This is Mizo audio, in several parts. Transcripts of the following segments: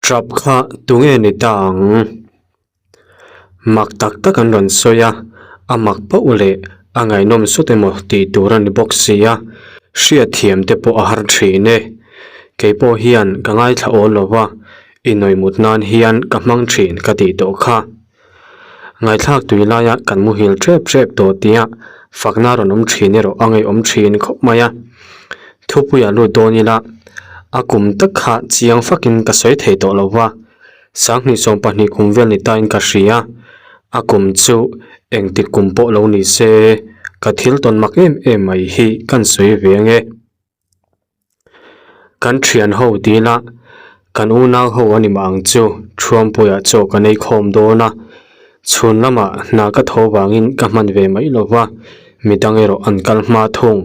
Trap kha tunge ni ta ang? Mak tak tak an rawn sawi a, a mak pauh leh a ngaihnawm sut emaw tih tur a ni bawk si a, hriatthiam te pawh a har thin e. Kei pawh hian ka ngaithla awl lo va, inawihmut nan hian ka hmang thin ka tih tawh kha. Ngaithlak tui laia kan muhil tep tep tawh tia fakna rawn awm thin erawh a ngeiawm thin khawp mai a. Thupuia lut dawn ila a kum tak kha chiang fakin ka sawi thei tawh lo va, sanghnih 12 kum vel ni tain ka hria. A kum chu engtik kum pawh lo ni se ka thil tawn mak em em mai hi kan sawi ve ange. Kan thian ho dila kan unau ho a ni mah ang chu Thuampuiah chaw kan ei khawm dawn a, chhun lamah hna ka tho vangin ka hman ve mai lo va, midang erawh an kal hma thung.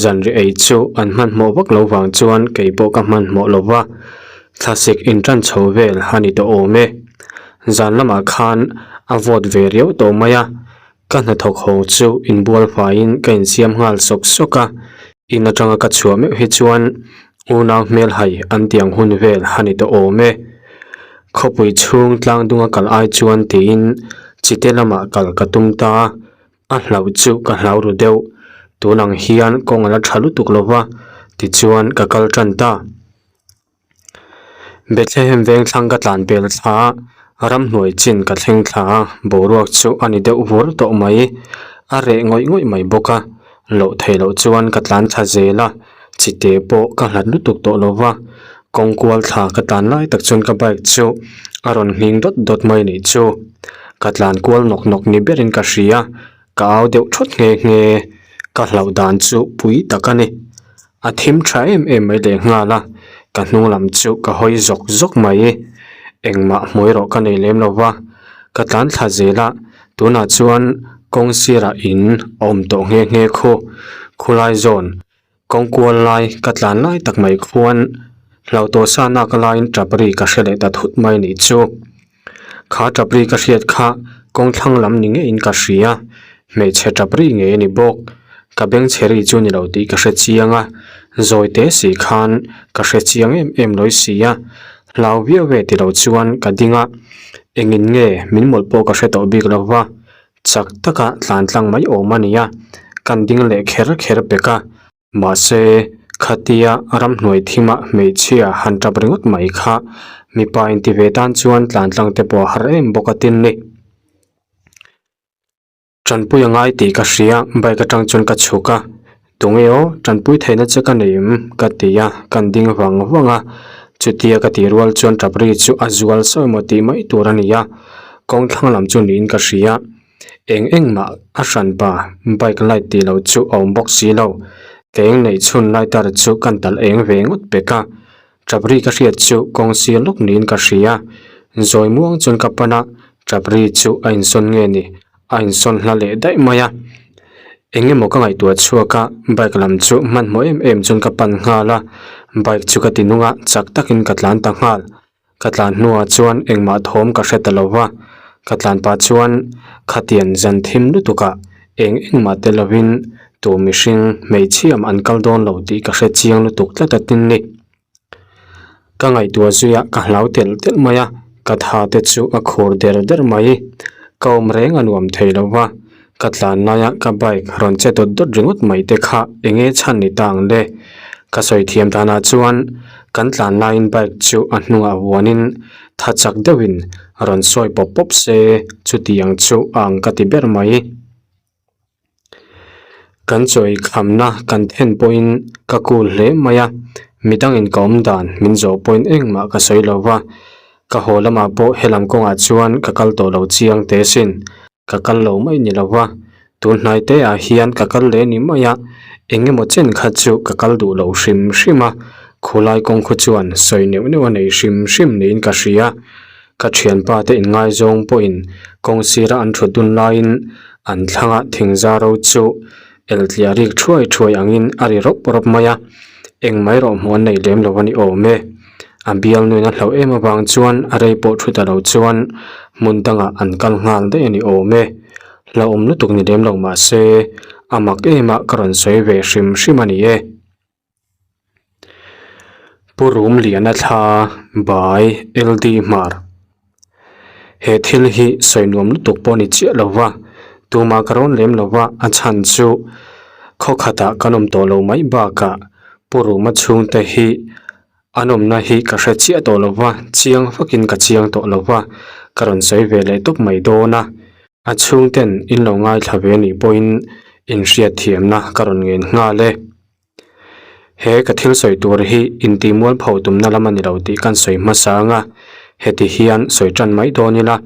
Zanri ei chu an hmanhmawh vak lo vang chuan kei pawh ka hmanhmawh lo va, thlasik intan chho vel a ni tawh awm e. Zan lamah khan a vawt ve riau tawh mai a, Ka hnathawk ho chu inbual faiin ka insiam nghal sawk sawk a, in atanga ka chhuah meuh hi chuan unau hmelhai an tiang hun vel a ni tawh awm e. Khawpui chhung tlang dunga kal ai chuan tiin chite lamah kal ka tum ta a, a hlauh chu ka hlau ru deuh. Tun ang hian kawng a la tha lutuk lo va, tichuan ka kal tan ta. Bethlehem vengthlang ka tlan pel thla a, ramhnuai chin ka thleng thla a, boruak chu a ni deuh vur tawh mai. A reh ngawih ngawih mai bawk a, loh theih loh chuan ka tlan thla zel a, chite pawh ka hlat lutuk tawh lo va, kawng kual thla ka tlan lai tak chuan ka bike chu a rawn nghing dawt dawt mai nih chu. Ka tlan kual nawk nawk ni berin ka hria, ka au deuh thawt nghe nghe, ka hlauh dan chu pui tak a ni. A thim tha em em mai leh nghal a, ka hnung lam chu ka hawi zawk zawk mai. Engmah hmuai rawh ka nei lem lo va, ka tlan thla zel a, tunah chuan kawng sirah in a awm tawh nghe nghe khu. Khulai zawn kawng kual lai ka tlan lai tak mai khuan hlauh tawh sa nak laiin tap ri ka hre leh ta thut mai nih chu. Kha tap ri ka hriat kha kawng thlang lam ni ngeiin ka hria, hmeichhe tap ri ngei a ni bawk. Ka bengchhe ri chu ni lo tih ka hre chiang a, zawi te si khan ka hre chiang em em lawi si a, hlau viau ve ti lo chuan ka ding a, engin nge min mawlh pawh ka hre tawh bik lo va, chak taka tlan tlang mai awm a ni a, kan ding leh kher kher pek a. Mahse, khatia ramhnuai thima hmeichhia han tap ringawt mai kha mipa inti ve tan chuan tlan tlang te pawh a har em bawk a tin ni. Tanpui a ngai tih ka hria, bike atang chuan ka chhuk a, Tunge aw, tanpui theihna che ka nei em? ka ti a, kan ding vang vang a, chutia ka tih rual chuan tap ri chu a zual sawi maw tih mai tur a ni a, kawng thlang lam chu niin ka hria. Eng eng mah a hran pa bike light tih loh chu a awm bawk si lo. Ka eng neih chhun lighter chu kan talh eng ve ngawt pek a. Chapri ka hriat chu kawng sir lawk niin ka hria. Zawi muang chuan ka pan a, chapri chu a insawn nge ni? A insawn hla leh daih mai a. Eng emaw ka ngaihtuah chhuak a, bike lam chu hmanhmawh em em chuan ka pan nghal a. Bike chu ka ti nung a, chak takin ka tlan ta nghal. Ka tlan hnuah chuan engmah thawm ka hre ta lo va, ka tlan pah chuan khatian zan thim lutukah eng engmah tel lovin tu mihring hmeichhiam an kal dawn lo tih ka hre chiang lutuk tlat a tin ni. Ka ngaihtuah zuiah ka hlau telh telh mai a, ka tha te chu a khur der der mai. Ka awm reng a nuam thei lo va, ka tlan laia ka bike rawn che dawt dawt ringawt mai te kha eng nge chhan ni ta ang le? Ka sawi thiam danah chuan kan tlan laiin bike chu a hnungah vuanin tha chak deuhin rawn sawi pawp pawp se chuti ang chu a ang ka ti ber mai. Kan chawi khamna kan then pawhin ka cool hle mai a, midangin ka awm dan min zawh pawhin engmah ka sawi lo va, ka haw lamah pawh helam kawngah chuan ka kal tawh lo chiang teh sin. Ka kal lo mai ni lo va, tun hnai te ah hian ka kal leh ni mai a, eng emaw chen kha chu ka kal duh lo hrim hrim a, khulai kawng khu chuan sawi neuh neuh a nei hrim hrim niin ka hria. Ka thianpa te inngaizawng pawhin kawng sira an thut dun laiin an thlangah thingzaro chu eltliah rik thuai thuai angin a ri rawp rawp mai a, engmah erawh hmuh an nei lem lo a ni awm e. A bialnuin a hlauh em avang chuan a rei pawh thu ta lo chuan hmun dangah an kal nghal daih a ni awm e. Hlauhawm lutuk ni lem lo mah se a mak em a ka rawn sawi ve hrim hrim a ni e. Pu Rumliana thla by LD Hmar. He thil hi sawi nuam lutuk pawh ni chiah lo va, tumah ka rawn lem lo va, a chhan chu khaw khatah kan awm tawh lo mai bakah Pu Ruma chhungte hi an awmna hi ka hre chiah tawh lo va, chiang vakin ka chiang tawh lo va, ka rawn sawi ve leh tawp mai dawn a. A chhungten in lo ngaithla ve nih pawhin inhriatthiamna ka rawn ngen nghal e. He ka thil sawi tur hi intih mualpho tumna lam a ni lo tih kan sawi hmasa ang a, heti hian sawi tan mai dawn ila.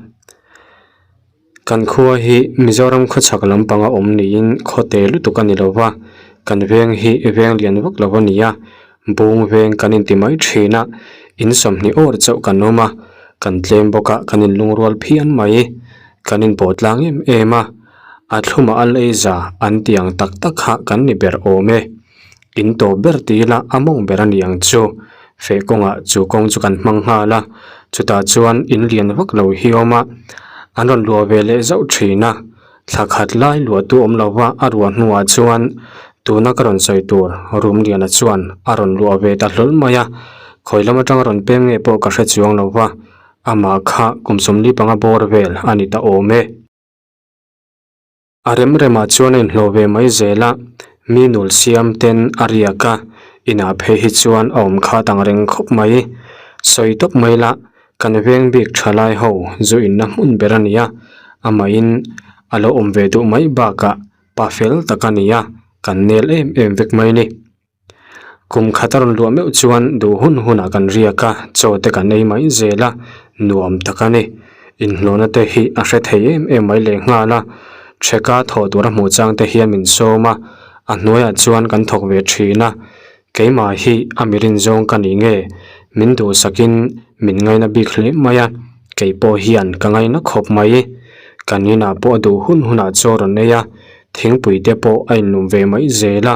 Kan khua hi Mizoram khawchhak lampanga awm niin khaw te lutuk a ni lo va, kan veng hi veng lian vak lo a ni a, bung veng kan inti mai thin a, in sawmhnih awr chauh kan awm a, kan tlem bawk a kan inlungrual phian mai, kan inpawh tlang em em a. A thlumah a lei za an ti ang tak tak kha kan ni ber awm e. In tawp ber ti ila a mawng ber a ni ang chu. Feh kawngah chu kawng chu kan hmang nghal a, chutah chuan in lian vak lo hi awm a, an rawn luah ve leh zauh thin a. Thla khat lai luah tu awm lova a ruah hnuah chuan tuna ka rawn sawi tur Rumliana chuan a rawn luah ve ta hlawl mai a, khawi lam atanga rawn pem nge pawh ka hre chuang lo va, amah kha kum sawmli panga bawr vel a ni ta awm e. A rem remah chuan a inhlawh ve mai zel a, mi nul siam ten a riak a, inah phei hi chuan a awm khat ang reng khawp mai. Sawi tawp mai la, kan veng bik tha lai ho zu inna hmun ber a ni a, amahin a lo awm ve duh mai bakah pa fel tak a ni a, kan nel em em vek mai ni. Kum khat a rawn luah meuh chuan duh hun hunah kan riak a, chaw te kan ei mai zel a, nuam tak a ni. Inhlawhna te hi a hre thei em em mai lehnghal a, Chheka thawh tur a hmuh chang te hian min sawm a, a hnuaiah chuan kan thawk ve thin a. Keimah hi a mirin zawng ka ni nge, min duhsakin min ngaina bik hle mai a, kei pawh hian ka ngaina khawp mai. Kan inah pawh a duh hun hunah chaw rawn ei a, thingpui te pawh a inlum ve mai zel a.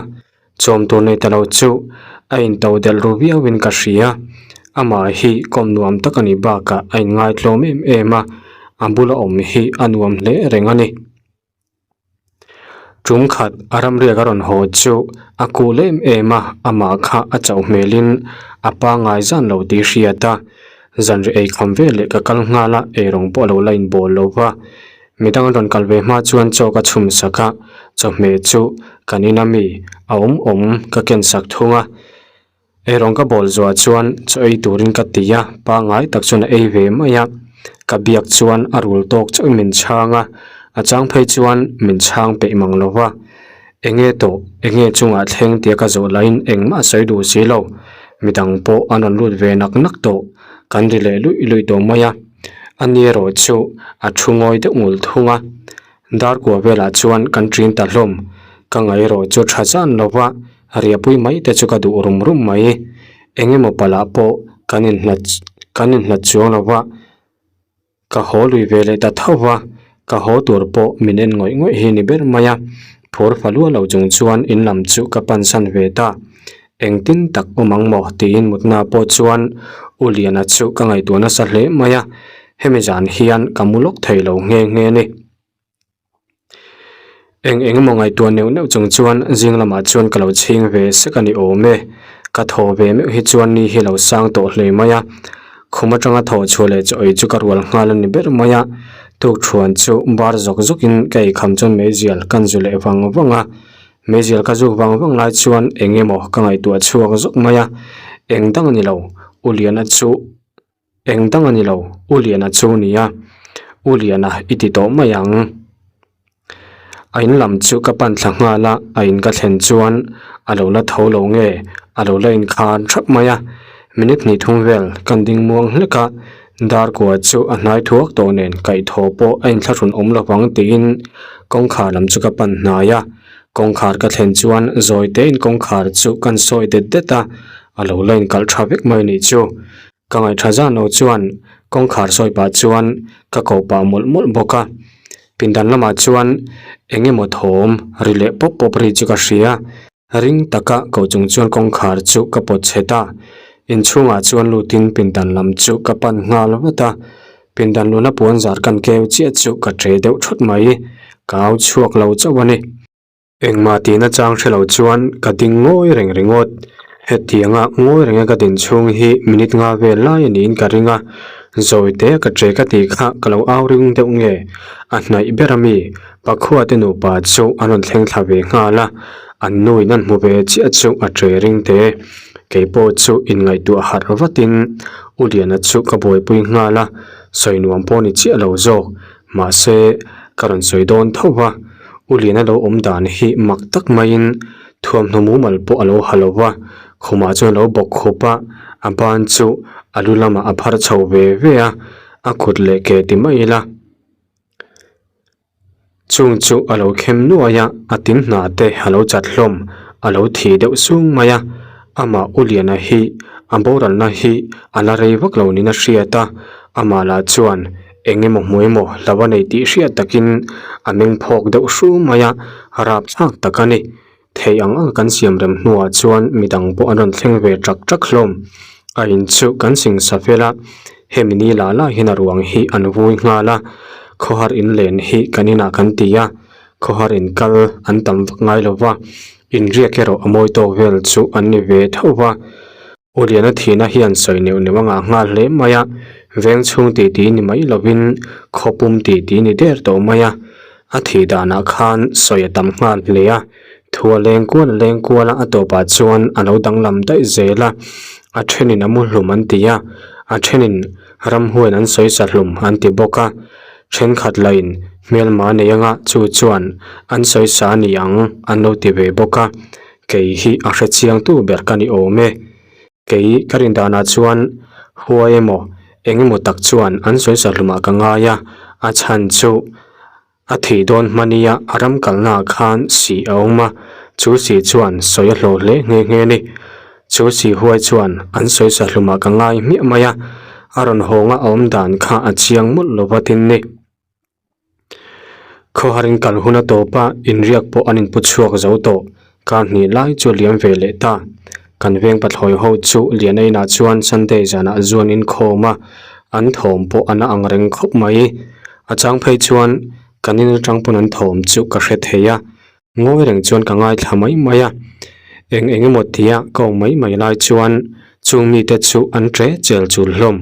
Chawm tur nei ta lo chu a into delh ru viauin ka hria. Amah hi kawm nuam tak a nih bakah a inngaitlawm em em a, a bula awm hi a nuam hle reng a ni. Tum khat a ramriak a rawn haw chu a kul em em a, amah kha a chauh hmelin a pangngai zan lo tih hriat a. Zanriah eikham veleh ka kal nghal a, eirawng pawh a lo la inbawl lo va. Midang an rawn kal ve hma chuan chaw ka chhum sak a, chawhmeh chu kan in ami a awm awm ka ken sak thung a. Eirawng ka bawl zuah chuan chaw ei turin ka ti a, pangngai tak chuan a ei ve mai a. Ka biak chuan a rul tawk chauhin min chhang a, a chang phei chuan min chhang peih mang lo va. Enge tawh, enge chungah thleng tia ka zawh laiin engmah a sawi duh si lo. Midang pawh an rawn lut ve nak nak tawh, kan ri leh luih luih tawh mai a. A ni erawh chu a thu ngawi deuh ngul thung a, dar kua velah chuan kan ṭin ta hlawm. Ka ngaih erawh chu ṭha zan lo va, riahpui mai te chu ka duh rum rum mai. Eng emaw palah pawh kan inhlat kan inhlat chuang lo va, ka haw lui ve leh ta tho va, ka haw tur pawh min en ngawih ngawih hi ni ber mai a. Phur fa luah lo chung chuan in lam chu ka pansan ve ta. Engtin tak awm ang maw? tiin mutna pawh chuan U Liana chu ka ngaihtuah nasa hle mai a, hemi zan hian ka mu lawk thei lo nghe nghe a ni. Eng eng emaw ngaihtuah neuh neuh chung chuan zing lamah chuan ka lo chhing ve sek a ni awm e. Ka thaw ve meuh hi chuan ni hi lo sang tawh hle mai a, khum atanga thawh chhuah leh chaw ei chu ka rual nghal a ni ber mai a, tukthuan chu bar zawk zawkin ka eikham chuan meizial kan zu leh vang vang a. Meizial ka zuk vang vang lai chuan eng emaw ka ngaihtuah chhuak zawk mai a, eng dang a ni lo, U Liana chu eng dang a ni lo, U Liana chu nia, U Liana i ti tawh mai ang. A in lam chu ka pan thla nghal a, a in ka thlen chuan a lo la tho lo nge, a lo la inkhar thap mai a, minute hnih thum vel kan ding muang hlek a, dar kua chu a hnai thuak tawh nen kaihthawh pawh a inthlahrun awm lovang tiin kawngkhar lam chu ka pan hnai a. Kawngkhar ka thlen chuan zawi tein kawngkhar chu kan sawi det det a, a lo la inkalh tha vek mai nih chu. Ka ngaihṭha zan lo chuan kawngkhar sawi pah chuan ka koh pah mawlh mawlh bawk a. Pindan lamah chuan eng emaw thawm ri leh pawp pawp ri chu ka hria. Ring taka koh chung chuan kawngkhar chu ka pawt chhe ta. Inchhungah chuan lutin pindan lam chu ka pan nghal vat a. Pindan luna puan zar kan keu chiah chu ka ṭe deuh thut mai, ka au chhuak lo chauh a ni. Engmah tihna chang hre lo chuan ka ding ngawi reng ringawt. Hetianga ngawi renga ka din chhung hi minute nga vel lai a niin ka ring a, zawi te ka che ka tih kha ka lo au ring deuh nge? A hnaih ber a mi, Pakhua te nupa chu an rawn thleng thla ve nghal a, an nuin an hmu ve chiah chu a che ring te. Kei pawh chu inngaihtuah harh vatin U Liana chu ka buaipui nghal a, sawi nuam pawh ni chiah lo zawk. Mahse, ka rawn sawi dawn tho va, U Liana lo awm dan hi mak tak maiin Thuamhnaw mumal pawh a lo ha lo va, khumah chuan a lo bawk khup a, a ban chu a lu lamah a phar chho ve ve a, a kut leh ke ti mai ila. Chung chu a lo khem nuai a, a tin hna te a lo chat hlawm, a lo thi deuh sung mai a, amah U Liana hi a boralna hi a la rei vak lo niin a hriat a, amah lah chuan eng emaw hmu emaw hlo a nei tih hriat takin a meng phawk deuh hru mai a, rapthlak tak a ni. Theih ang ang kan siam rem hnuah chuan midang pawh an rawn thleng ve ṭak ṭak hlawm. A in chu kan sing sa fel a, hemi ni lah lah hian a ruang hi an vui nghal a, khawhar in len hi kan inah kan ti a, khawhar in kal an tam vak ngai lo va, inriak erawh a mawi tawk vel chu an ni ve tho va. U Liana thihna hian sawi neuh neuh a ngah nghal hle mai a, veng chhung tih tih ni mai lovin khaw pum tih tih ni der tawh mai a, a thih danah khan sawi a tam nghal hle a, thu a leng kual a leng kual a, a tawpah chuan a lo danglam daih zel a, a thenin a mu hlum an ti a, a thenin ramhuain an sawi sa hlum an ti bawk a, thenkhat lahin hmelma nei anga chu chuan an sawi sa a ni ang an lo ti ve bawk a. Kei hi a hre chiangtu ber ka ni awm e. Kei ka rin danah chuan huai emaw eng emaw tak chuan an sawi sa hlumah ka ngai a, a chhan chu a thih dawn hmania a ram kalnaah khan sih a awm a, chu sih chuan sawi a hlawh hle nghe nghe a ni. Chu sih huai chuan an sawi sa hlumah ka ngai hmiah mai a, a rawn hawnga a awm dan kha a chiang mawlh lo va tin ni. Khawharin kal hun a tawp a, inriak pawh an inpu chhuak zo tawh. Kar hnih lai chu a liam ve leh ta. Kan veng pathlawi ho chu Liana inah chuan Sunday zanah zu an inkhawm a, an thawm pawh a na ang reng khawp mai. A chang phei chuan kan in atang pawn an thawm chu ka hre thei a, Ngawi reng chuan ka ngaithla mai mai a, eng eng emaw tia ka awm mai mai lai chuan chung mite chu an ṭe chel chul hlawm.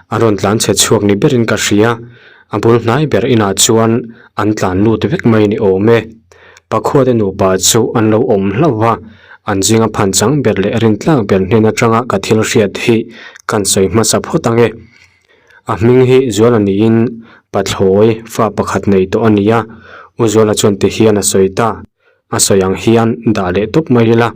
A rawn tlan chhe chhuak ni berin ka hria, a bul hnai ber inah chuan an tlan lut vek mai ni awm e. Pakhuate nupa chu an lo awm hlauh va, an zinga phan chang ber leh rintlak ber hnen atanga ka thil hriat hi kan sawi hmasa phawt ang e. A hming hi Zuala niin pathlawi fa pakhat nei tawh a ni a, U Zuala chuan ti hian a sawi ta. A sawi ang hian dah leh tawp mai ila.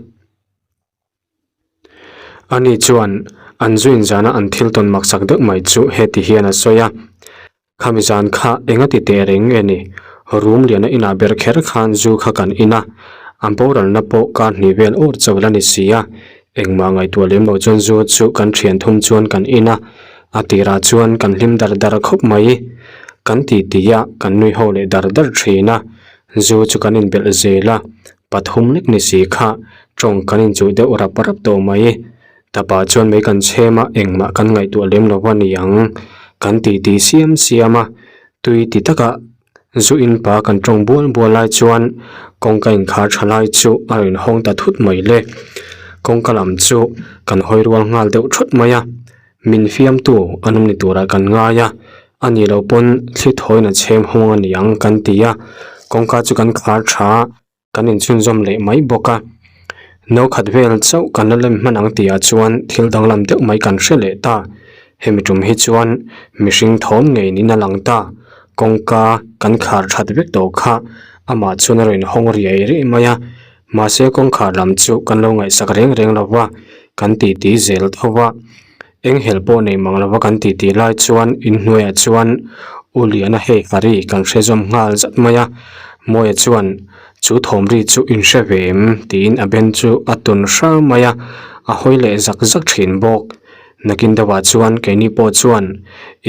Ani chuan an zuin zana an thil tawn maksak deuh mai chu heti hian a sawi a, Khami zan kha enga ti teh reng nge ni? Room liana inah ber kher khan zu kha kan in a, a boralna pawh kar hnih vel awr chauh la ni si a, Engmah ngaihtuah lem loh chuan zu chu kan thian thum chuan kan in a, a tirah chuan kan hlim dar dar khawp mai. Kan ti ti a, kan nui ho leh dar dar thin a, zu chu kan inbelh zel a, pathum lek ni si kha tawng kan inchuh deuh rap rap tawh mai. Tapa chuan mei kan chhem a, engmah kan ngaihtuah lem lo a ni ang. Kan ti ti siam siam a, tui ti taka Zu in pa kan tawng bual bual lai chuan kawngka inkhar tha lai chu a rawn hawng ta thut mai le. Kawngka lam chu kan hawi rual nghal deuh thut mai a, min fiamtu an awm ni turah kan ngai a, a nih loh pawn thli thawiin a chhem hawng a ni ang kan ti a, kawngka chu kan khar tha a. Kan inchhunzawm leh mai bawk a, no khat vel chauh kan la lem hman ang tihah chuan thil danglam deuh mai kan hre leh ta. Hemi tum hi chuan mihring thawm ngei niin a lang ta. Kawngka kan khar that vek tawh kha amah chuan a rawn inhawng riai riai mai a, mahse kawngkhar lam chu kan lo ngaihsak reng reng lo va, kan titi zel tho va. Eng hel pawh nei mang lova kan titi lai chuan inhnuaiah chuan U Liana hei Hari kan hre zawm nghal zat mai a, Mawia chuan chu thawm ri chu in hre ve em tiin a ben chu a tun hram mai a, a hawi leh zak zak thin bawk. Nakin deuhah chuan keini pawh chuan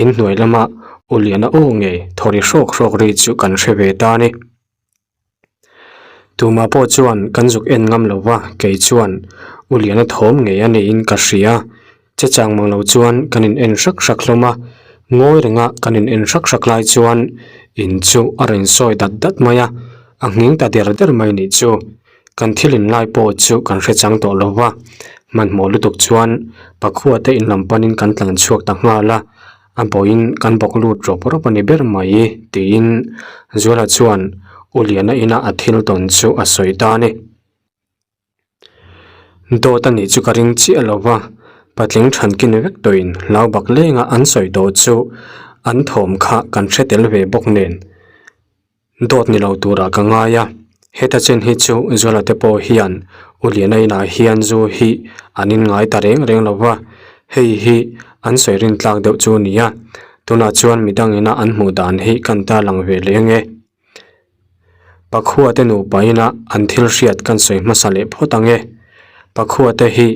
inhnuai lama U Liana aw ngei thaw ri hrawk hrawk ri chu kan hre ve ta a ni. Tumah pawh chuan kan zuk en ngam lo va, kei chuan U Liana thawm ngei a niin ka hria. Che chang mang lo chuan kan in en hrak hrak hlawm a, ngawi renga kan in en hrak hrak lai chuan in chu a rawn sawi dat dat mai a, a nghing ta der der mai nih chu. Kan thil in lai pawh chu kan hre chang tawh lo va. Hmanhmawh lutuk chuan Pakhua te in lam panin kan tlan chhuak ta nghal a, a bawhin kan bawk lut rawp rawp a ni ber mai tiin Zuala chuan U Liana ina a thil tawn chu a sawi ta a ni. Dawt a nih chu ka ring chiah lo va, patling thankin vek tawhin hlau bak lenga an sawi tawh chu an thawm kha kan hre tel ve bawk nen. Dawt ni lo turah ka ngai a, heta chen hi chu Zuala te pawh hian U Liana inah hian zu hi an in ngai ta reng reng lo va, hei hi an sawi rin tlak deuh chu a ni a, tunah chuan midang ina an hmuh dan hi kan tarlang ve leh ange. Pakhua te nupa ina an thil hriat kan sawi hmasa leh phawt ang e. Pakhua te hi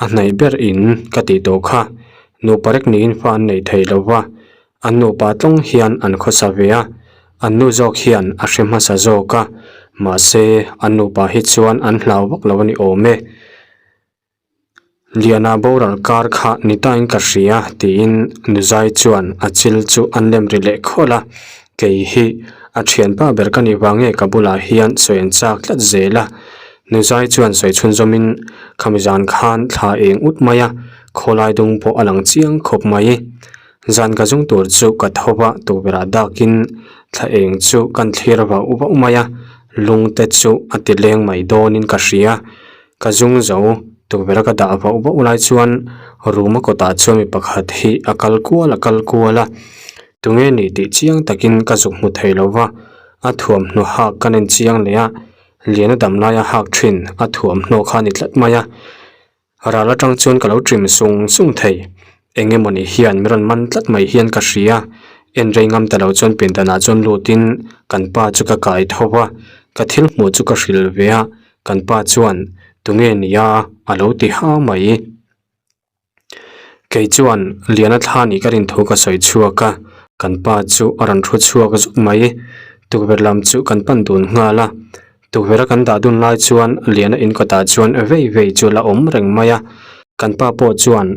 a hnaih ber in ka tih tawh kha. Nupa rek niin fa an nei thei lo va, an nupa tlawng hian an khawsa ve a, an nu zawk hian a hre hmasa zawk a, mahse an nupa hi chuan an hlau vak lo a ni awm e. Liana boral kar kha ni tain ka hria tiin Nuzai chuan a chil chu an lem ri leh khawlh a, kei hi a thianpa ber ka nih vang nge ka bulah hian sawi an chak tlat zel a. Nuzai chuan sawi chhunzawmin khami zan khan thla eng ut mai a, khawlai dung pawh a lang chiang khawp mai. Zan ka zung tur chu ka tho va tukverh dakin thla eng chu kan thlir vauh vauh mai a, lung te chu a ti leng mai dawnin ka hria. Ka zung zo, tukverh a ka dah vauh vauh lai chuan room a kawtah chuan mi pakhat hi a kal kual a kal kual a, tunge ni tih chiang takin ka zuk hmu thei lo va, a thuamhnaw hak ka nen chiang leh a, lian a dam laia hak thin a thuamhnaw kha a ni tlat mai a, ral atang chuan ka lo trim sung sung thei. Eng emawni hian min rawn man tlat mai hian ka hria, en rei ngam ta lo chuan pindanah chuan lutin kan pa chu ka kai tho va, ka thil hmuh chu ka hrilh ve a, kan pa chuan tunge nia a lo ti ha mai. Kei chuan Liana thla nih ka rin thu ka sawi chhuak a, kan pa chu a rawn thu chhuak zuk mai, tukverh lam chu kan pan dun nghal a, Tukverh a kan dah dun lai chuan Liana in kawtah chuan vei vei chu la awm reng mai a, kan pa pawh chuan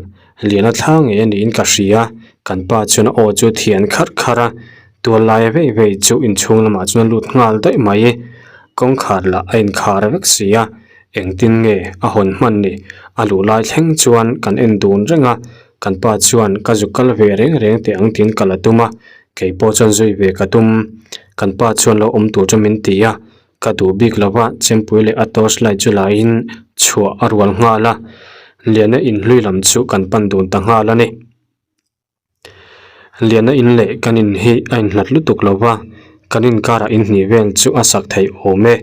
Liana thla ngei a niin ka hria, kan pa chuan a aw chu thian kharh kharh a, tual laia vei vei chu inchhung lamah chuan a lut nghal daih mai, kawngkhar lah a inkhar vek si a, engtin nge a hawn hman ni, a luh lai thleng chuan kan en dun reng a, kan pa chuan ka zuk kal ve reng reng teh ang tiin ka la tum a, Kei pawh chuan zui ve ka tum. Kan pa chuan lo awm tur chu min ti a, ka duh bik lo va, chempui leh a torch light chu laiin chhuah a rual nghal a, Liana in hlui lam chu kan pan dun ta nghal a ni. Liana in leh kan in hi a inhlat lutuk lo va, kan inkarah in hnih vel chu a sak theih awm e.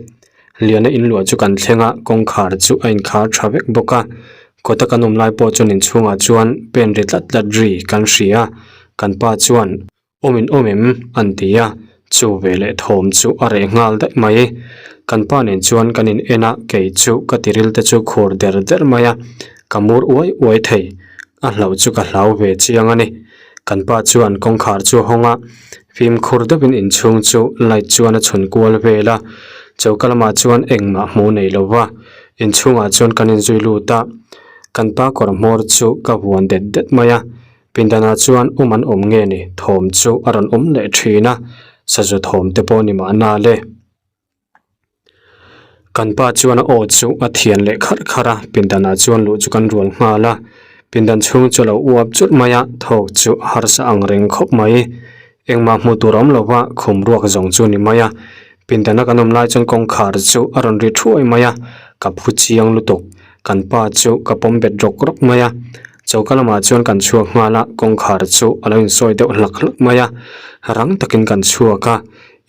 Liana in luah chu kan thleng a, kawngkhar chu a inkhar tha vek bawk a, Kawta kan awm lai pawh chuan inchhungah chuan pen ri tlat tlat ri kan hria a, kan pa chuan awm in awm em an ti a, chu veleh thawm chu a reh nghal daih mai. Kan pa nen chuan kan in en a, kei chu ka tiril te chu khur der der mai a, ka mur uai uai thei, a hlauh chu ka hlau ve chiang a ni. Kan pa chuan kawngkhar chu a hawng a, fimkhur deuhin inchhung chu light chuan a chhun kual vel a, choka lamah chuan engmah hmuh nei lo va, Inchhungah chuan kan inzui lut a, kan pa kawr hmawr chu ka vuan det det mai a, pindanah chuan um an awm nge ni thawm chu a rawn awm leh thin a, sazu thawm te pawh ni mahna le. Kan pa chuan a aw chu a thian leh kharh kharh a, pindanah chuan luh chu kan rual nghal a, pindan chhung chu a lo uap churh mai a, thawk chu a harsa ang reng khawp mai. Engmah hmuh tur a awm lo va, khum ruak zawng chu a ni mai a, Pindana kan awm lai chuan kawngkhar chu a rawn ri thuai mai a, ka phu chiang lutuk. Kan pa chu ka pawm bet rawk rawk mai a, choka lamah chuan kan chhuak nghal a, kawngkhar chu a lo insawi deuh hlak hlak mai a, rang takin kan chhuak a,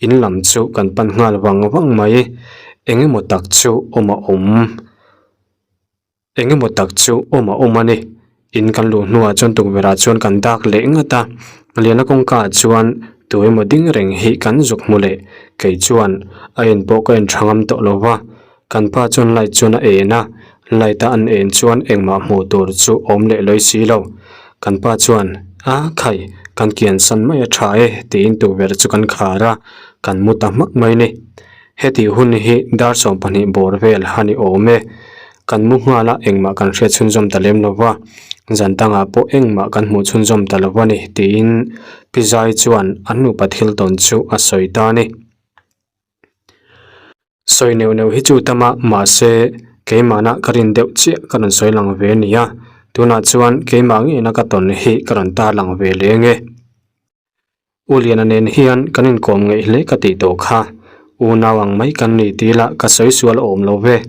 in lam chu kan pan nghal vang vang mai. Eng emaw tak chu awm a awm. Eng emaw tak chu awm a awm a ni. In kan luh hnuah chuan tukverhah chuan kan dak leh ngat a, Liana kawngka ah chuan tu emaw ding reng hi kan zuk hmu leh. Kei chuan a en pawh ka en tha ngam tawh lo va, kan pa chuan light chuan a en a, light a an en chuan engmah hmuh tur chu awm leh lawi si lo. Kan pa chuan, A khai, kan kian san mai a tha e tiin tukverh chu kan khar a, kan mu ta hmak mai ni. Heti hun hi dar 12 bawr vel a ni awm e. Kan mu nghal a, engmah kan hriat chhunzawm ta lem lo va, zan dangah pawh engmah kan hmuh chhunzawm ta lo a ni, tiin Pi Zai chuan an nupa thil tawn chu a sawi ta a ni. Sawi neuh neuh hi chu tam a, mahse Keimahna ka rin deuh chiah ka rawn sawi lang ve a ni a, tunah chuan keimah ngeina ka tawn hi ka rawn tar lang ve leng e. U Liana nen hian kan inkawm ngeih hle ka tih tawh kha, unau ang mai kan ni tih lah ka sawi sual awm lo ve.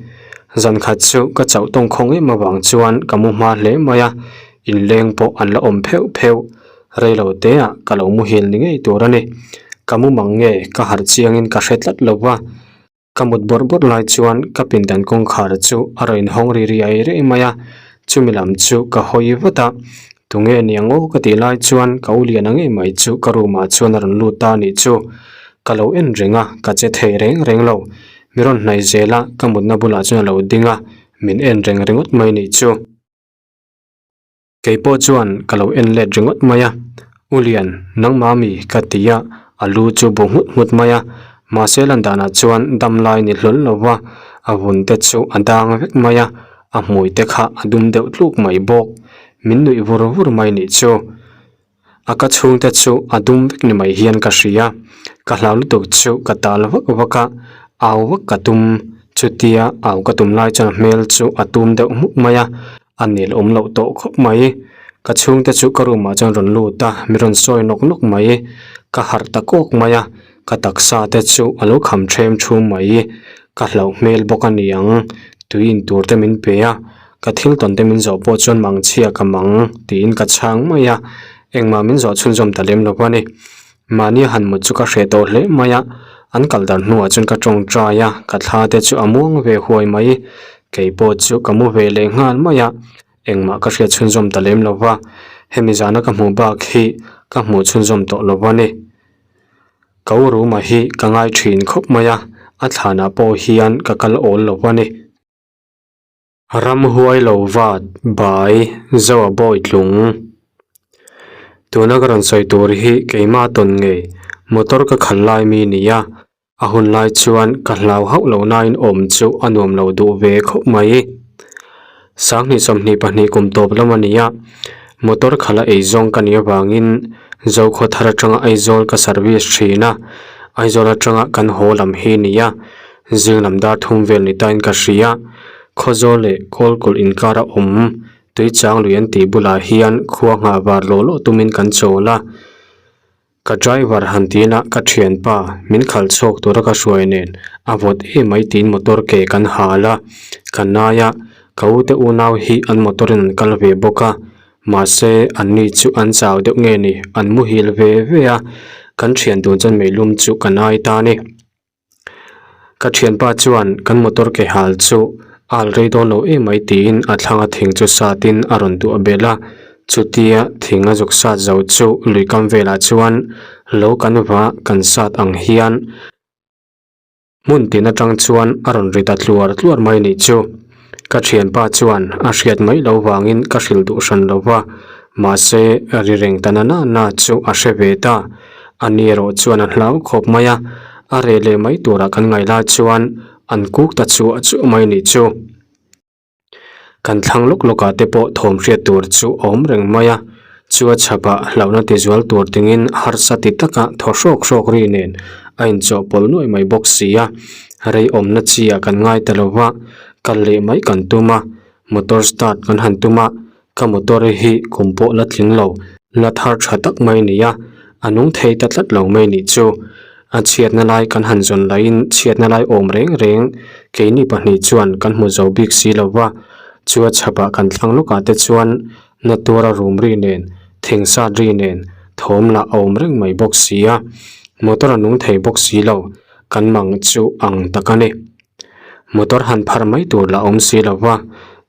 Zan khat chu ka chauh tawng khawng em avang chuan ka mu hma hle mai a, inleng pawh an la awm pheuh pheuh. Rei lo teah ka lo muhil ni ngei tur a ni. Ka mu mang nge ka harh chiangin ka hre tlat lo va. Ka mut bawrh bawrh lai chuan ka pindan kawngkhar chu a rawn inhawng ri riai riai mai a, chumi lam chu ka hawi vat a, tunge niang aw ka tih lai chuan ka u lian ang em mai chu ka room ah chuan a rawn lut ta a nih chu. Ka lo en reng a, ka che thei reng reng lo. Mi rawn hnaih zel a, ka mutna bulah chuan a lo ding a, min en reng ringawt mai nih chu. Kei pawh chuan ka lo en let ringawt mai a, U Lian, nangmah mi? ka ti a, a lu chu bu nghut nghut mai a, mahse lan danah chuan dam lai ni hlawl lo va, a vun te chu a dang vek mai a, a hmui te kha a dum deuh tluk mai bawk, min nuih vur vur mai nih chu. A ka chhungte chu a dum vek ni mai hian ka hria, ka hlau lutuk chu ka tal vak vak a, au vak ka tum, chutia au ka tum lai chuan a hmel chu a tum deuh hmuk mai a, a nel awm loh tawh khawp mai. Ka chhungte chu ka room ah chuan rawn lut a, mi rawn sawi nawk nawk mai, ka harh ta kawk mai a, ka taksa te chu a lo kham them thum mai, ka hlauh hmel bawk a niang, tui in tur te min pe a. Ka thil tawn te min zawh pawh chuan mang chhia ka mang tiin ka chhang mai a, engmah min zawh chhunzawm ta lem lo a ni. Mahni han mut chu ka hreh tawh hle mai a, an kal dar hnuah chuan ka tawngtai a, ka thla te chu a muang ve huai mai. Kei pawh chu ka mu ve leh nghal mai a, engmah ka hriat chhunzawm ta lem lo va, hemi zana ka hmuh bak hi ka hmuh chhunzawm tawh lo a ni. Ka u Ruma hi ka ngai thin khawp mai a, a thlanah pawh hian ka kal awl lo a ni. Ramhuai lo vat bai zo a bawi tlung. Tuna ka rawn sawi tur hi keimah tawn ngei motor ka khalh lai mi nia, a hun lai chuan ka hlau hauh lo nain awm chu a nuam lo duh ve khawp mai. Sanghnih 22 kum tawp lam a nia, motor khalh a ei zawng ka nih avangin Zokhaw thar atanga Aizawl ka service thin a, Aizawl atanga kan haw lam hi nia. Zing lam dar thum vel ni tain ka hria. Khawzawl leh Kawlkulh inkar a awm. Tuichang lui an tih bulah hian khua nghah var lawh lawh tumin kan chawl a. Ka driver han tiin a ka thianpa min khalh chhuak tura ka hruai nen a vawt em mai tiin motor ke kan hal a. Ka nai a, ka ute unau hi an motor in an kal ve bawk a. Mahse anni chu an chau deuh nge ni an muhil ve ve a. Kan thian dun chuan meilum chu ka nai ta a ni. Ka thianpa chuan kan motor ke hal chu al rei dawn lo em mai tiin a thlanga thing chu satin a rawn duah belh a, chutia thing a zuk sat zo chu lui kam velah chuan lo kan va kan sat ang hian hmun tin atang chuan a rawn ri ta tluar tluar mai nih chu. Ka thianpa chuan a hriat mai lo vangin ka hrilh duh hran lo va, mahse ri reng ta na na na chu a hre ve ta. A ni erawh chuan a hlau khawp mai a, a reh leh mai turah kan ngaih lai chuan an kuk ta chuah chuah mai nih chu. Kan thlang lawk lawkah te pawh thawm hriat tur chu a awm reng mai a, chu a chhapah hlauhna tizual tur tingin harsa ti taka thaw hrawk hrawk ri nen a inchawhpawlh nuai mai bawk si a, rei awmna chi ah kan ngai ta lo va, kal leh mai kan tum a, motor start kan han tum a, Ka motor hi kum pawh la tling lo, la thar tha tak mai ni a, a nung thei ta tlat lo mai nih chu. A chhiatna lai kan han zawn laiin chhiatna lai awm reng reng keini pahnih chuan kan hmu zo bik si lo va, chu a chhapah kan thlang lawkah te chuan na tuara rum ri nen, thing sat ri nen thawm lah a awm reng mai bawk si a, motor a nung thei bawk si lo, kan mang chu ang tak a ni. Motor han phar mai tur lah awm si lo va,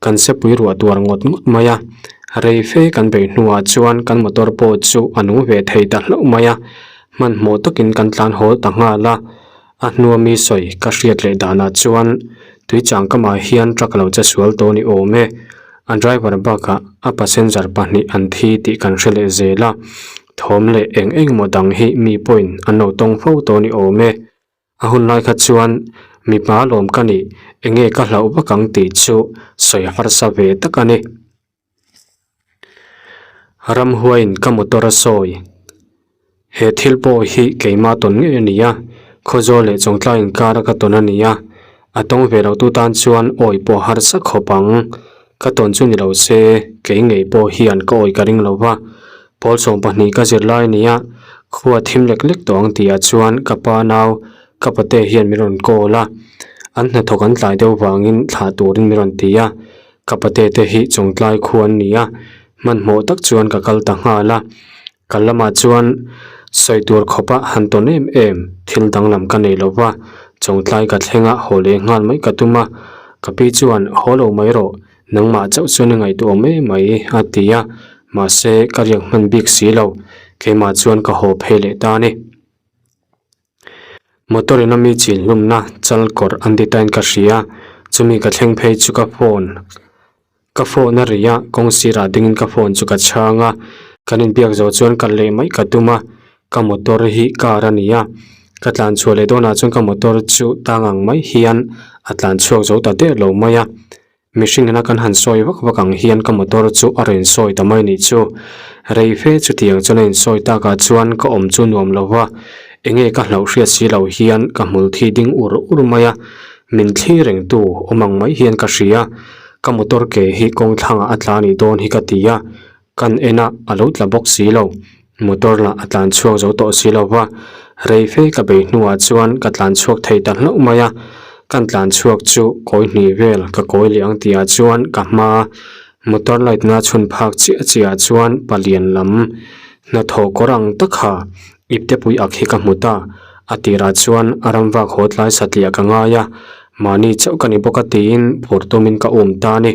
kan sepui ruah tuar ngawt ngawt mai a. Rei fe kan beih hnuah chuan kan motor pawh chu a nung ve thei ta hlauh mai a, hmanhmawh takin kan tlan hawl ta nghal a. A hnua mi sawi ka hriat leh danah chuan tuichang kamah hian truck lo che sual tawh ni awm e. A driver bakah a passenger pahnih an thi tih kan hre leh zel a, thawm leh eng eng emaw dang hi mi pawhin an lo tawng fo tawh ni awm e. A hun lai kha chuan mipa lawm ka nih enge ka hlauh vak ang tih chu sawi harsa ve tak a ni. Ramhuaiin ka motor a sawi. He thil pawh hi keimah tawn ngei a ni a, Khawzawl leh Chawngtlai inkara ka tawn a ni a. A tawng ve lo tu tan chuan awi pawh harsa khawp ang. Ka tawn chu ni lo se, kei ngei pawh hian ka awi ka ring lo va. Pawl 12 ka zir lai nia, khua thim lek lek tawh ang tihah chuan ka pa nau ka pate hian min rawn call a. An hnathawk an tlai deuh vangin thlah turin min rawn ti a. Ka pate te hi chawngtlai khu an ni a, hmanhmawh tak chuan ka kal ta nghal a. Ka lamah chuan sawi tur khawpa han tawn em em thil danglam ka nei lo va, chawngtlai ka thleng a, haw leh nghal mai ka tum a. Ka pi chuan, Haw lo mai rawh, nangmah chauh chuan i ngaihtuah awm em mai, a ti a, mahse ka riak hman bik si lo, keimah chuan ka haw phei leh ta a ni. Motor in a mi chin hlumna chal kawrh an ti tain ka hria, chumi ka thleng phei chu ka phone ka phone a ri a, kawng sirah dingin ka phone chu ka chhang a, kan inbiak zawh chuan kal leh mai ka tum a, ka motor hi car a ni a, ka tlan chhuah leh dawnah chuan ka motor chu tang ang mai hian a tlan chhuak zo ta der lo mai a. Mihring ina kan han sawi vak vak ang hian ka motor chu a rawn sawi ta mai nih chu. Rei fe chutiang chuan a insawi takah chuan ka awm chu nuam lo va, enge ka hlauh hriat si lo hian ka hmul thi ding ur ur mai a, min thli rengtu awm ang mai hian ka hria. Ka motor ke hi kawng thlangah a tla nih dawn hi ka ti a, Kan en a, a lo tla bawk si lo. Motor lah a tlan chhuak zo tawh si lo va, rei fe ka bei hnuah chuan ka tlan chhuak thei ta hlauh mai a. Kan tlan chhuak chu kawi hnih vel ka kawi leh ang tihah chuan ka hma motor light na chhun phak chiah chiahah chuan palian lam hnathawh kawr ang tak ha iptepui ak hi ka hmu ta. A tirah chuan a ram vak haw tlai satliah ka ngai a, mahni chauh ka ni bawk a tiin phur tumin ka um ta a ni.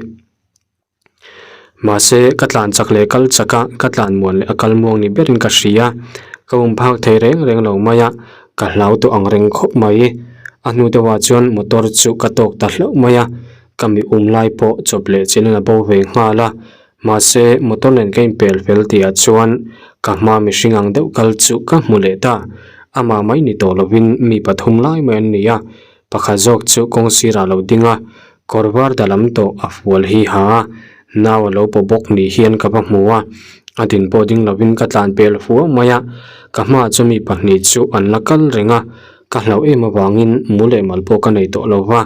Mahse, ka tlan chak leh kal chak a, ka tlan muan leh a kal muang ni berin ka hria. Ka um phak thei reng reng lo mai a, ka hlau tawh ang reng khawp mai. A hnu deuhah chuan motor chu ka tawk ta hlauh mai a, ka mi um lai pawh chawp leh chin a bo ve nghal a. Mahse, motor nen ka inpel fel tihah chuan ka hma mihring ang deuh kal chu ka hmu leh ta. Amah mai ni tawh lovin mi pathum lai mai an ni a, pakhat zawk chu kawng sirah a lo ding a, Kawr var da lam tawh a fual hi ha a, nau a lo paw bawk ni hian ka va hmu a, a din pawh ding lovin ka tlan pel fuau mai a, ka hmaah chu mi pahnih chu an la kal reng a, ka hlauh em avangin mu leh mal pawh ka nei tawh lo va,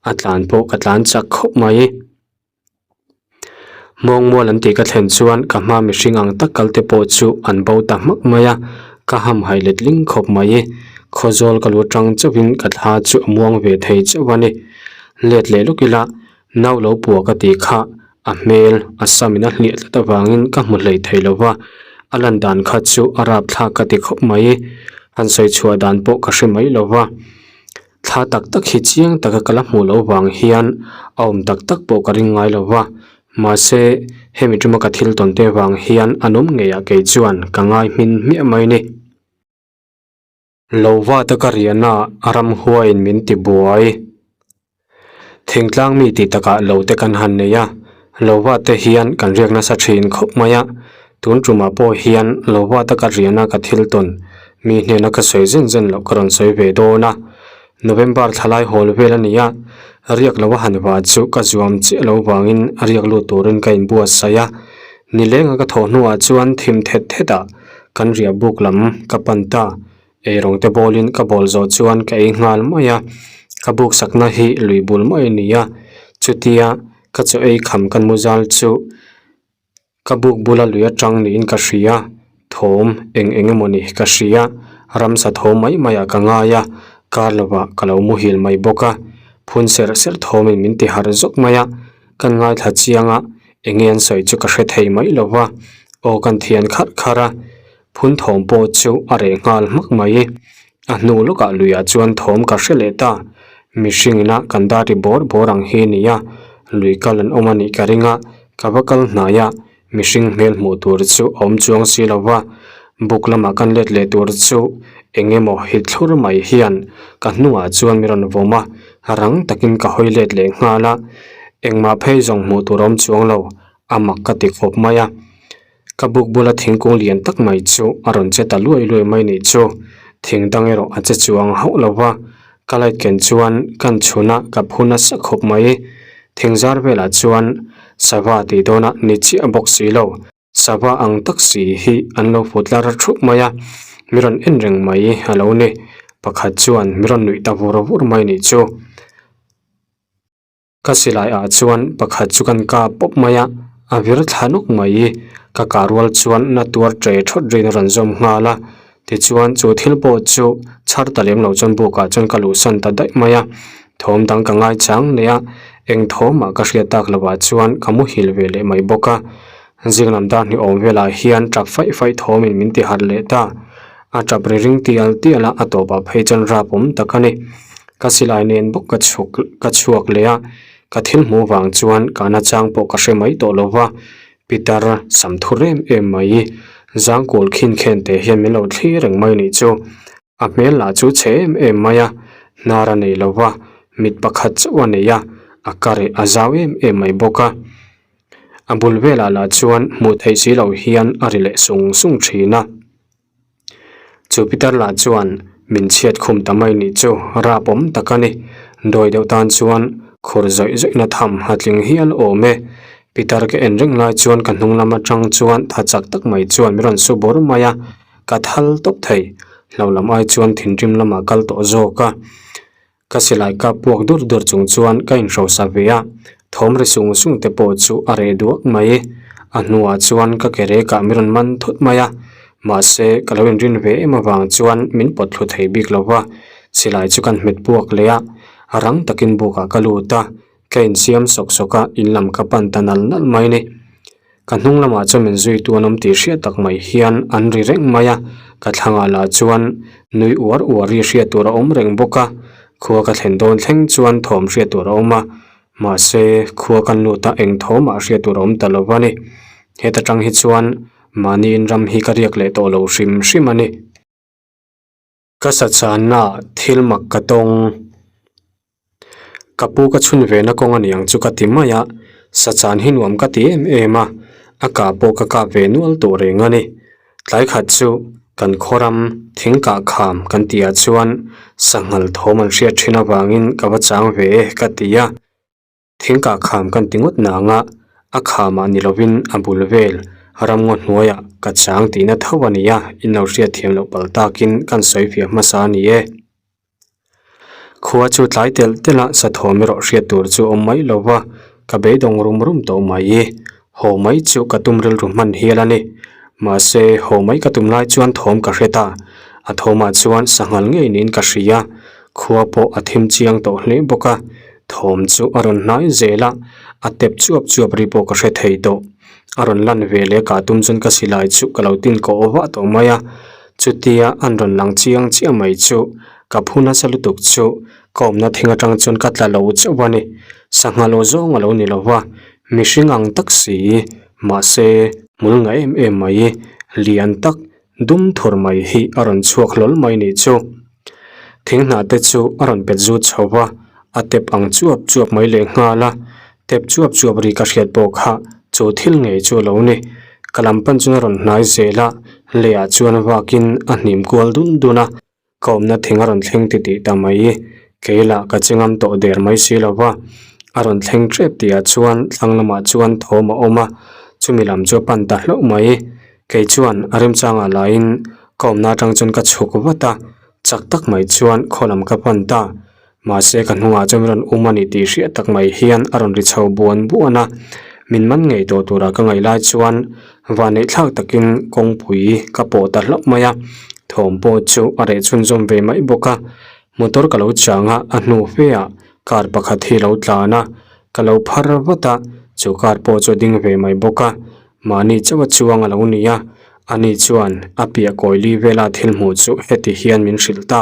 a tlan pawh ka tlan chak khawp mai. Hmawngmual an tih ka thlen chuan ka hma mihring ang tak kal te pawh chu an bo ta hmak mai a, ka hamhaih letling khawp mai. Khawzawl ka lu atang chauhin ka thla chu a muang ve thei chauh a ni. Let leh lawk ila, nau lo pua ka tih kha a hmel a sam in a hliah tlat avangin ka hmu hlei thei lo va, a lan dan kha chu a rapthlak ka ti khawp mai. Han sawi chhuah dan pawh ka hre mai lo va. Thla tak tak hi chiang taka ka la hmuh loh vang hian a awm tak tak pawh ka ring ngai lo va, mahse hemi tuma ka thil tawn te vang hian an awm ngeiah kei chuan ka ngai hmin hmiah mai ni. Lo va taka riahna a ramhuaiin min ti buai. Thingtlang mi tih takah lo te kan han nei a, lo va te hian kan riak nasa thin khawp mai a, tun tumah pawh hian lo va taka riahna ka thil tawn Mi hnena ka sawi zen zen loh ka rawn sawi ve dawn a, November thlalai hawl vel a ni a, riak lo a han va chu ka zuam chiah lo vangin riak lut turin ka inbuatsaih a, nilenga ka thawh hnuah chuan thim thet thet ah kan riah buk lam ka pan ta, eirawng te bawlin ka bawl zawh chuan ka ei nghal mai a, ka buk sakna hi lui bul mai a ni a, chutia ka chaw ei kham kan mu zal chu. Ka buk bula lui atang niin ka hria, thawm eng eng emaw ni ka hria, ramsa thawm mai mai ah ka ngai a, kar lovah ka lo muhil mai bawk a, phun serh serh thawmin min ti harh zawk mai a, kan ngaithla chiang a, enge an sawi chu ka hre thei mai lo va, aw kan thian kharh kharh a, phun thawm pawh chu a reh nghal hmak mai, a hnu lawkah luiah chuan thawm ka hre leh ta, mihring ina kan dar ri bawr bawr ang hi a ni a, lui kal an awm a nih ka ring a. Ka va kal hnai a, mihring hmel hmuh tur chu a awm chuang si lo va, buk lamah kan let leh tur chu eng emaw hit thlur mai hian ka hnungah chuan mi rawn vawm a, rang takin ka hawi let leh nghal a, engmah phei zawng hmuh tur a awm chuang lo, a mak ka ti khawp mai a. Ka buk bula thingkung lian tak mai chu a rawn che ta luai luai mai nih chu, thing dang erawh a che chuang hauh lo va, ka light ken chuan kan chhun a ka phu nasa khawp mai. Thing zar velah chuan sava tih dawnah ni chiah bawk si lo, sava ang tak si hi an lo fut lar thup mai a, mi rawn en reng mai a lo ni, pakhat chuan mi rawn nuih ta vur vur mai nih chu. Ka silai ah chuan pakhat chu kan kap pawp mai a, a vir thla nawk mai. Ka kah rual chuan na tuar ṭe ṭhawt rin a rawn zawm nghal a, tichuan chu thil pawh chu chhar ta lem lo chuan buk ah chuan ka luhsan ta daih mai a. Thawm dang ka ngai chang leh a, eng thawmah ka hriat tak loh ah chuan ka muhil ve leh mai bawk a. Zinglam dar hnih awm velah hian ṭap faih faih thawmin min ti harh leh ta. A ṭap ri ring tial tial a, a tawpah phei chuan rap awm tak a ni. Ka silai nen bawk ka chhuk ka chhuak leh a, ka thil hmuh vang chuan ka nachang pawh ka hre mai tawh lo va. Pitar sam thu rem em mai, zangkual khin khen teh hian min lo thlir reng mai nih chu. A hmel lah chu chhe em em mai a, hnar a nei lo va, mit pakhat chauh a nei a, a kareh a zau em em mai bawk a. A bul velah lah chuan hmuh theih si loh hian a ri leh sung sung thin a. Chu Peter lah chuan min chhiat khum ta mai nih chu rap awm tak a ni. Dawi deuh tan chuan khur zawih zawih na tham a tling hial awm e. Peter ka en reng lai chuan ka hnung lam atang chuan tha chak tak mai chuan min rawn su bawr mai a, ka thal tawp thei. Hlo lam ai chuan thinrim lamah kal tawh zawk a. Ka silai kap puak dur dur chung chuan ka inhrosa ve a, thawm ri sung sung te pawh chu a reh duak mai. A hnuah chuan ka ke rekah min rawn man thut mai a, mahse ka lo inrin ve em avang chuan min pawt thlu thei bik lo va, silai chu kan hmet puak leh a, rang takin bukah ka lut a, ka insiam sawk sawk a, in lam ka pan ta nal nal mai ni. Ka hnung lamah chuan min zuitu an awm tih hriat tak mai hian an ri reng mai a, ka thlangah lah chuan nui uar uar ri hriat tur a awm reng bawk a, khua ka thlen dawn thleng chuan thawm hriat tur a awm a, mahse khua kan lut a eng thawmah hriat tur a awm ta lo a ni. Heta tang hi chuan mahniin ram hi ka riak leh tawh lo hrim hrim a ni. Ka sachanna thil mak ka tawng. Ka pu ka chhun ve na kawng a niang chu ka ti mai a, sachan hi nuam ka ti em em a, a kah pawh ka kap ve nual tawh reng a ni. Tlai khat chu kan khawram thing kah kham kan tih ah chuan sanghal thawm an hriat thin avangin ka va chang ve e ka ti a. Thingkah kham kan ti ngawt nang a, a khamah ni lovin a bul vel ramngaw hnuaiah ka chang tihna tho a ni a, in lo hriat thiam loh pal takin kan sawi fiah hmasa a ni e. Khua chu tlai telh telh a, sathawm erawh hriat tur chu awm mai lo va, ka beidawng rum rum tawh mai. Haw mai chu ka tum rilru hman hial a ni. Mahse, haw mai ka tum lai chuan thawm ka hre ta. A thawmah chuan sanghal ngei niin ka hria. Khua pawh a thim chiang tawh hle bawk a. Thawm chu a rawn hnai zel a, a tep chuap chuap ri pawh ka hre thei tawh. A rawn lan ve leh kah tum chuan ka silai chu ka lo tin kawh vah tawh mai a. Chutia an rawn lang chiang chiah mai chu ka phu nasa lutuk chu ka awmna thing atang chuan ka tla lo chauh a ni. Sangha lo zawng a lo ni lo va, mihring ang tak si, mahse hmul nga em em mai, lian tak, dum thur mai hi a rawn chhuak hlawl mai nih chu. Thing hnah te chu a rawn pet zut chho va, a tep ang chuap chuap mai leh nghal a, tep chuap chuap ri ka hriat pawh kha chu thil ngei chu a lo ni. Ka lam pan chuan a rawn hnai zel a, leiah chuan vakin a hnim kual dun dun a. Ka awmna thing a rawn thleng ti tih ta mai, kei lah ka che ngam tawh der mai si lo va. A rawn thleng tep tihah chuan thlang lamah chuan thawm a awm a, chumi lam chu a pan ta hlauh mai. Kei chuan a remchangah laiin ka awmna atang chuan ka chhuk vat a, chak tak mai chuan khaw lam ka pan ta. Mahse ka hnungah chuan min rawn um a ni tih hriat tak mai hian a rawn ri chho buan buan a, min man ngei tawh tura ka ngaih lai chuan vanneih thlak takin kawngpui ka pawh ta hlauh mai a, thawm pawh chu a reh chhunzawm ve mai bawk a. Motor ka lo chang a, a hnu feah car pakhat hi lo tlan a, ka lo phar vat a, chu car pawh chu a ding ve mai bawk a, mahni chauh a chuang a lo ni a, ani chuan a piah kawi li vela thil hmuh chu heti hian min hrilh ta.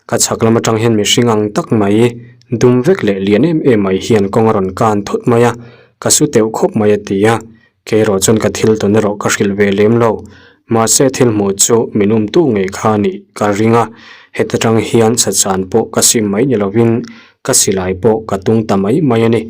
Ka chhak lam atang hian mihring ang tak mai dum vek leh lian em em mai hian kawng a rawn kan thut mai a, ka su teuh khawp mai a ti a, kei erawh chuan ka thil tawn erawh ka hrilh ve lem lo. Mahse thil hmuh chu min umtu ngei kha a nih ka ring a, heta tang hian sachan pawh ka sim mai ni lovin ka silai pawh ka tung ta mai mai a ni.